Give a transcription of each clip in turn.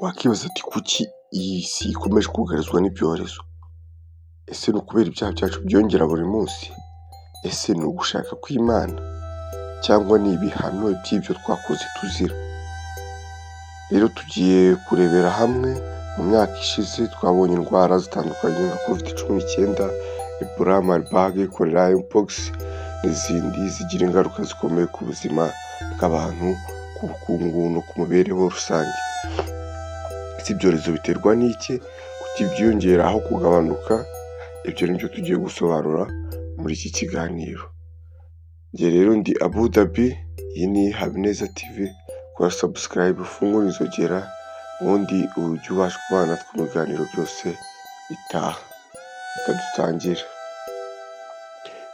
Wakibaza ati: "Kuki iyi si ikomeje kugarizwa n'ibyorezo?" Ese ni ukubera ibyaha byacu byiyongera buri munsi? Ese ni ugushaka kw'Imana cyangwa ni ibihano by'ibyo twakoze tuzira? Rero tugiye kurebera hamwe. Mu myaka ishize twabonye indwara zitandukanye nka COVID-19, Ebola, Marburg, Cholera, Mpox n'izindi zigira ingaruka zikomeye ku buzima bw'abantu, ku bukungu no ku mibereho rusange. Ese ibyorezo biterwa n'iki? Kuki byiyongera aho kugabanuka? Ibyo ni byo tugiye gusobanura muri iki kiganiro. Njye rero ndi Abu Dhabi, iyi ni Habineza TV. Kora subscribe, ufungure inzogera, ubundi ujye ubasha kubana natwe mu biganiro byose bitaha. Reka dutangire.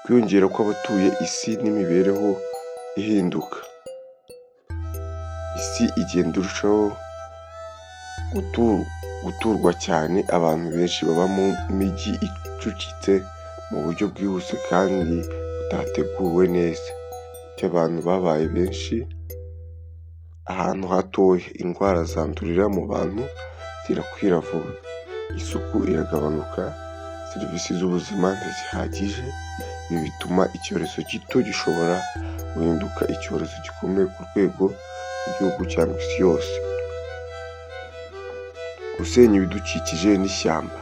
Kwiyongera kw'abatuye isi n'imibereho ihinduka. Isi igenda irushaho guturwa cyane, abantu benshi baba mu mijyi icucitse mu buryo bwihuse kandi butateguwe neza. Bityo abantu babaye benshi ahantu hatoya, indwara zandurira mu bantu zirakwira vuba, isuku iragabanuka, serivisi z'ubuzima ntizihagije. Ibi bituma icyorezo gito gishobora guhinduka icyorezo gikomeye ku rwego rw'igihugu cyangwa isi yose. Gusenya ibidukikije n'ishyamba.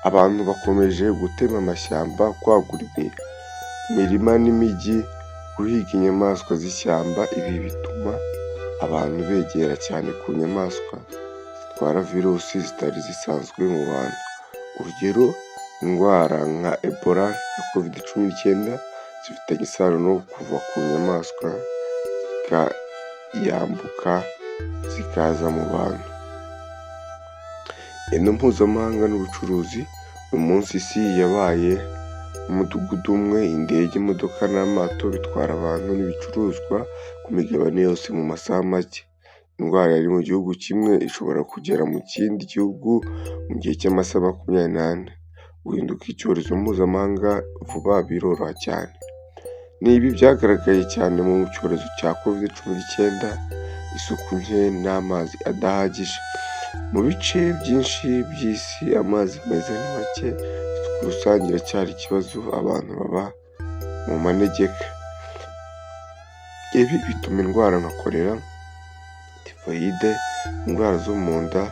Abantu bakomeje gutema amashyamba, kwagura imirima n'imijyi, guhiga inyamaswa z'ishyamba. Ibi bituma abantu begera cyane ku nyamaswa zitwara virusi zitari zisanzwe mu bantu. Urugero, indwara nka Ebola na COVID-19 zifitanye isano no kuva ku nyamaswa zikayambuka zikaza mu bantu. Ingendo mpuzamahanga n'ubucuruzi. Uyu munsi isi yabaye umudugudu umwe. Indege, imodoka n'amato bitwara abantu n'ibicuruzwa ku migabane yose mu masaha make. Indwara yari mu gihugu kimwe ishobora kugera mu kindi gihugu mu gihe cy'amasaha 24. Guhinduka icyorezo mpuzamahanga vuba biroroha cyane. Ni ibi byagaragaye cyane mu cyorezo cya COVID-19. Isuku nke n'amazi adahagije. Mu bice byinshi by'isi amazi meza ni make, isuku rusange iracyari ikibazo, abantu baba mu manegeka. Ibi bituma indwara nka korera, tifoyide, indwara zo mu nda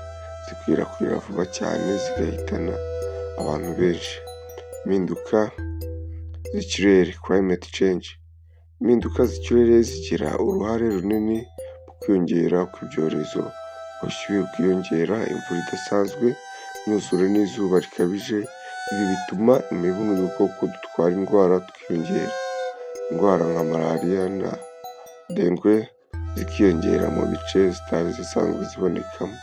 zikwirakwira vuba cyane zigahitana abantu benshi. Impinduka z'ikirere, climate change. Impinduka z'ikirere zigira uruhare runini mu kwiyongera kw'ibyorezo. Ubushyuhe bwiyongera, imvura idasanzwe, imyuzure n'izuba rikabije. Ibi bituma imibu n'udukoko dutwara indwara twiyongera. Indwara nka malariya na dengue zikiyongera mu bice zitari zisanzwe zibonekamo.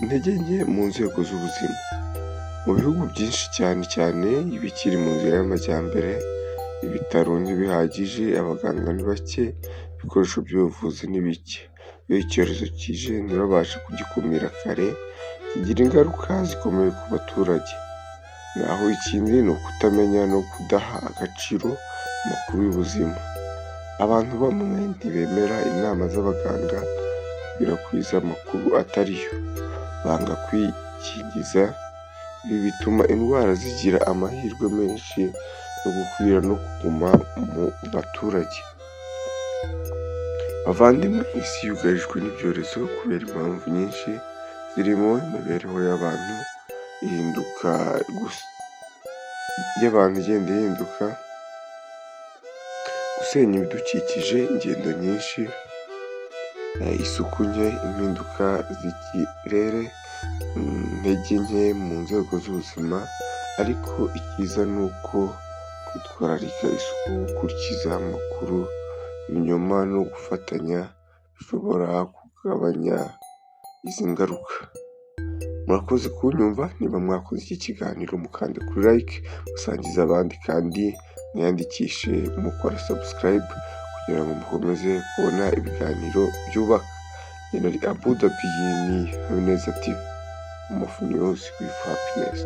Intege nke mu nzego z'ubuzima. Mu bihugu byinshi, cyane cyane ibikiri mu nzira y'amajyambere, ibitaro ntibihagije, abaganga ni bake, ibikoresho by'ubuvuzi ni bike. Iyo icyorezo kije ntibabashe kugikumira kare, kigira ingaruka zikomeye ku baturage. Naho ikindi ni ukutamenya no kudaha agaciro amakuru y'ubuzima. Abantu bamwe ntibemera inama z'abaganga, bakwirakwiza amakuru atari yo, banga kwikingiza. Ibi bituma indwara zigira amahirwe menshi yo gukwira no kuguma mu baturage. Bavandimwe, isi yugarijwe n'ibyorezo kubera impamvu nyinshi zirimo imibereho y'abantu ihinduka, y'abantu igenda ihinduka, gusenya ibidukikije, ingendo nyinshi, isuku nke, impinduka z'ikirere, intege nke mu nzego z'ubuzima. Ariko icyiza ni uko kwitwararika isuku, gukurikiza amakuru ibinyoma no gufatanya bishobora kugabanya izi ngaruka. Murakoze kunyumva. Niba mwakoze iki kiganiro, mukande kuri like, musangize abandi kandi mwiyandikishe mukora subscribe kugira ngo mukomeze kubona ibiganiro byubaka. Njye nari Abu Dhabi, ni Habineza TV, home of news with happiness.